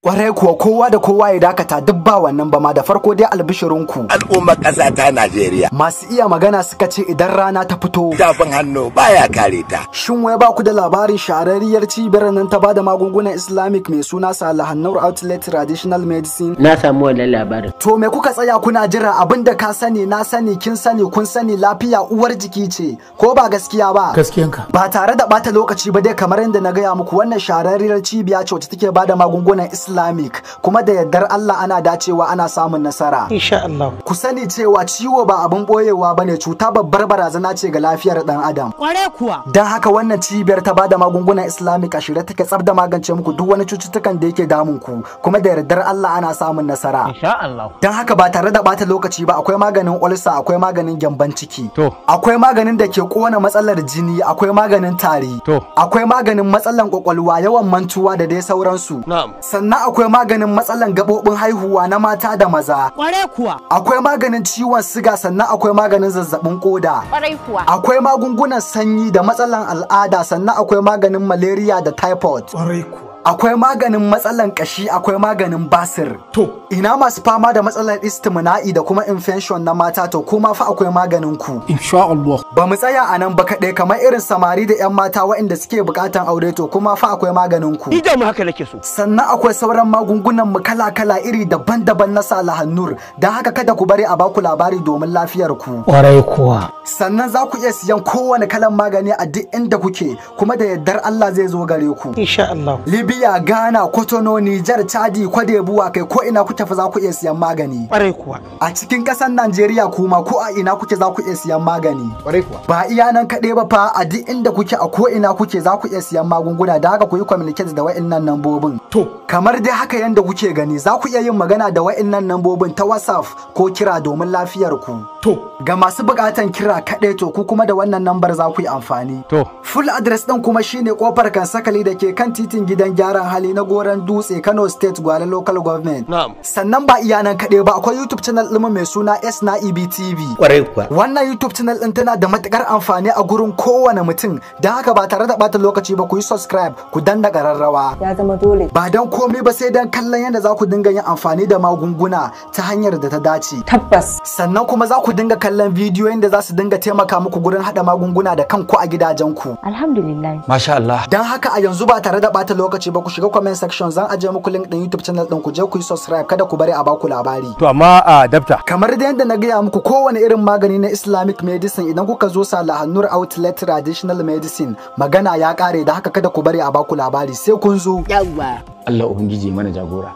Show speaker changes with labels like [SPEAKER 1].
[SPEAKER 1] Kwarai kuwa, kowa da kowa ya dakata, duk ba wannan ba ma. Da farko dai, albishirinku.
[SPEAKER 2] Al'ummar ƙasa ta Najeriya.
[SPEAKER 1] Masu iya magana suka ce idan rana ta fito,
[SPEAKER 2] tafin hannu baya kare ta.
[SPEAKER 1] Shin wai ba ku da labarin shahararriyar cibiyar nan ta bada magungunan Islamic mai suna Salihan Nur Outlet Traditional Medicine?
[SPEAKER 3] Na samu wannan labarin.
[SPEAKER 1] To me kuka tsaya kuna jira? Abinda ka sani, na sani, kin sani, kun sani, lafiya uwar jiki ce, ko ba gaskiya ba?
[SPEAKER 4] Gaskiyanka.
[SPEAKER 1] Ba tare da bata lokaci ba dai, kamar yadda na gaya muku, wannan shahararriyar cibiya ce wacce take bada magungunan Islamic, kuma da yardar Allah ana dacewa, ana samun nasara.
[SPEAKER 4] Insha Allah.
[SPEAKER 1] Ku sani cewa ciwo ba abin boyewa bane, cuta babbar barazana ce ga lafiyar dan adam.
[SPEAKER 5] Kware kuwa.
[SPEAKER 1] Don haka wannan cibiyar ta bada magungunan Islamic a shirye take tsaf da magance muku duk wani cututtukan da yake damun ku, kuma da yardar Allah ana samun nasara.
[SPEAKER 3] Insha Allah.
[SPEAKER 1] Don haka ba tare da bata lokaci ba, akwai maganin ulcer, akwai maganin gyamban ciki.
[SPEAKER 3] To.
[SPEAKER 1] Akwai maganin da ke kona matsalar jini, akwai maganin tari.
[SPEAKER 3] To.
[SPEAKER 1] Akwai maganin matsalan kwakwalwa, yawan mantuwa da dai sauransu.
[SPEAKER 3] Na'am.
[SPEAKER 1] Sannan akwai maganin matsalan gaɓoɓin haihuwa na mata da maza.
[SPEAKER 5] Kware kuwa.
[SPEAKER 1] Akwai maganin ciwon siga, sannan akwai maganin zazzabin koda.
[SPEAKER 6] Kwarai kuwa.
[SPEAKER 1] Akwai magungunan sanyi da matsalan al'ada, sannan akwai maganin malaria da typhoid.
[SPEAKER 4] Kwarai kuwa.
[SPEAKER 1] Akwai maganin matsalan kashi, akwai maganin basir.
[SPEAKER 4] To.
[SPEAKER 1] Ina masu fama da matsalar istimna'i da kuma infection na mata? To kuma fa akwai maganin ku.
[SPEAKER 4] Insha Allah.
[SPEAKER 1] Ba mu tsaya a nan ba kaɗai, kamar irin samari da 'yan mata waɗanda suke buƙatan aure, to kuma fa akwai maganin ku.
[SPEAKER 3] Ni da mu haka nake so.
[SPEAKER 1] Sannan akwai sauran magungunan mu kala-kala, iri daban-daban na Salihan Nur. Don haka kada ku bari a baku labari domin lafiyar ku.
[SPEAKER 4] Kwarai kuwa.
[SPEAKER 1] Sannan za ku iya siyan kowane kalan magani a duk inda kuke, kuma da yardar Allah zai zo gare ku.
[SPEAKER 4] Insha Allah.
[SPEAKER 1] Libya, Ghana, Kotono, Niger, Chadi, Kwadebuwa, kai ko ina kuke fa za ku iya siyan magani.
[SPEAKER 4] Kwarai kuwa.
[SPEAKER 1] A cikin ƙasar Najeriya kuma, ko a ina kuke za ku iya siyan magani.
[SPEAKER 4] Kwarai kuwa.
[SPEAKER 1] Ba iya nan kaɗai ba fa, a duk inda kuke, a ko ina kuke, za ku iya siyan magunguna. Da haka ku yi communicate da wa'innan nambobin.
[SPEAKER 4] To.
[SPEAKER 1] Kamar dai haka yanda kuke gani, za ku iya yin magana da wa'innan nambobin ta WhatsApp ko kira domin lafiyar ku.
[SPEAKER 4] To.
[SPEAKER 1] Ga masu buƙatan kira kaɗai, to ku kuma da wannan nambar za ku yi amfani.
[SPEAKER 3] To.
[SPEAKER 1] Full address ɗin kuma shine kofar Kansakali da ke kan titin gidan gyaran hali na Goron Dutse, Kano State, Gwale Local Government.
[SPEAKER 3] Na'am.
[SPEAKER 1] Sannan ba iya nan kaɗai ba, akwai YouTube channel ɗinmu mai suna S na EBTV.
[SPEAKER 3] Kwarai kuwa.
[SPEAKER 1] Wannan YouTube channel ɗin tana da matukar amfani a gurin kowane mutum, don haka ba tare da ɓata lokaci ba, ku yi subscribe, ku danna ƙararrawa.
[SPEAKER 6] Ya zama dole.
[SPEAKER 1] Ba don komai ba sai don kallon yadda za ku dinga yin amfani da magunguna ta hanyar da ta dace.
[SPEAKER 6] Tabbas.
[SPEAKER 1] Sannan kuma za ku dinga kallon bidiyoyin da za su dinga taimaka muku gurin haɗa magunguna da kanku a gidajenku.
[SPEAKER 6] Alhamdulillah.
[SPEAKER 7] Masha Allah.
[SPEAKER 1] Don haka a yanzu ba tare da ɓata lokaci ba, ku shiga comment section, zan ajiye muku link ɗin YouTube channel ɗin, ku je ku yi subscribe, kada ku bari a baku labari.
[SPEAKER 3] To amma a dabta.
[SPEAKER 1] Kamar da yadda na gaya muku, kowane irin magani na Islamic medicine, idan kuka zo Salihan Nur Outlet Traditional Medicine, magana ya kare. Da haka kada ku bari a baku labari, sai kun zo.
[SPEAKER 5] Yawwa.
[SPEAKER 7] Allah Ubangiji ya mana jagora.